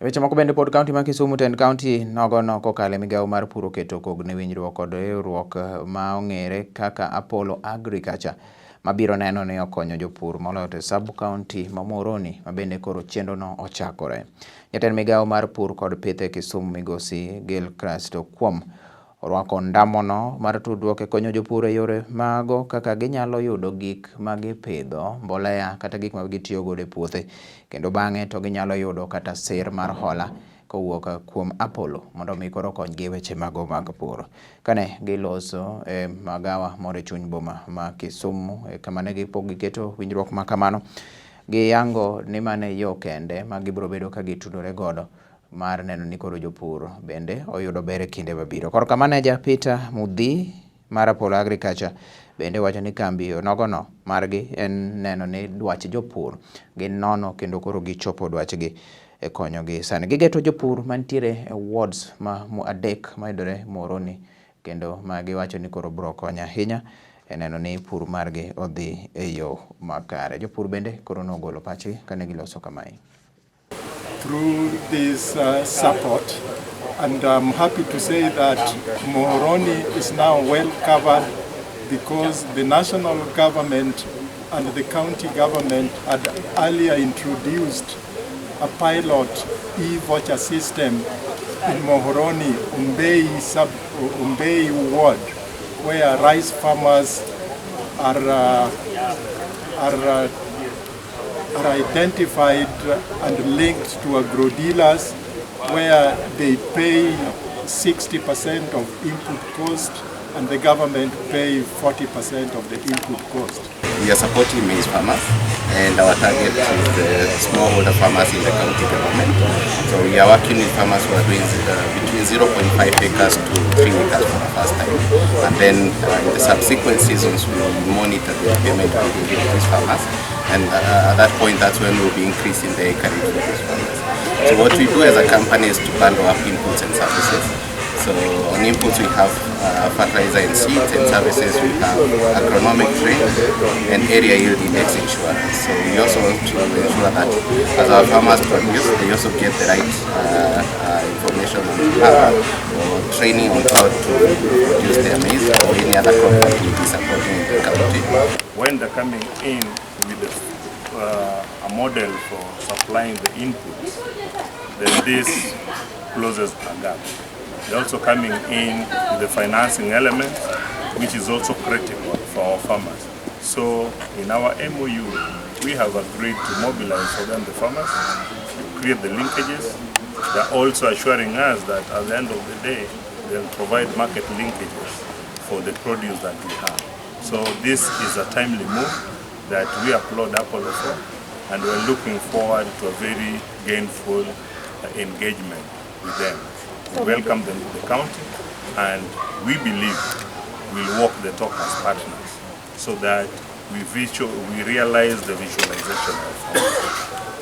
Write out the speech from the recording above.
E weche moko bende pod kaunti ma Kisumu tend kaunti nogono kokalo e migawo mar pur oketo kogno e winjruok kod riwruok ma ong'ere kaka Apollo Agriculture mabiro neno ni okonyo jopur moloyo to e sub county ma Muhoroni ma bende koro chenro no ochakore. Jatend migawo mar pur kod pith e Kisumu migosi Gilchrist Okwom orwako ndamono mar tudruok e konyo jopur e yore mago kaka ginyalo yudo gik ma gipidho, mbolea kata gik ma gitiyo godo e puothe kendo bang'e to ginyalo yudo kata sir mar hola kowuok kuom Apollo mondo mi koro okonygi e weche mago mag pur. Kane giloso e magawa moro e chuny boma ma Kisumu e kama ne gipok giketo winjruok ma kamano, giyango ni mano e yo kende ma gibiro bedo ka gitudore godo mar neno ni koro jopur bende oyudo ber e kinde mabiro. Korka maneja Peter Mudhi mar Apollo Agriculture bende wacho ni kambi onogono margi en neno ni dwach jopur gin nono kendo koro gichopo dwachgi e konyogi sani. Gigeto jopur mantiere e wards ma adek mayudore Muhoroni kendo ma giwacho ni koro bro konyo ahinya e neno ni pur margi odhi e yo makare. Jopur bende koro nogolo pachgi kane giloso kamae. Through this support, and I'm happy to say that Muhoroni is now well covered because the national government and the county government had earlier introduced a pilot e-voucher system in Muhoroni, Umbei ward, where rice farmers are identified and linked to agro dealers, where they pay 60% of input cost and the government pay 40% of the input cost. We are supporting maize farmers, and our target is the smallholder farmers in the county government. So we are working with farmers who are doing between 0.5 acres to 3 acres for the first time. And then in the subsequent seasons, we will monitor the payment behavior of these farmers. And at that point, that's when we'll be increasing the acreage for these farmers. So what we do as a company is to bundle up inputs and services. So on inputs we have fertilizer and seeds, and services we have agronomic training and area yield index insurance. So we also want to ensure that as our farmers produce, they also get the right information on how, or training on how to produce their maize or any other crop that will be supporting in the county. When they're coming in with a model for supplying the inputs, then this closes a gap. They're also coming in with the financing element, which is also critical for our farmers. So in our MOU, we have agreed to mobilize for them the farmers, to create the linkages. They're also assuring us that at the end of the day, they'll provide market linkages for the produce that we have. So this is a timely move that we applaud Apollo for, and we're looking forward to a very gainful engagement with them. We welcome them to the county, and we believe we'll walk the talk as partners so that we realize the visualization of farmers.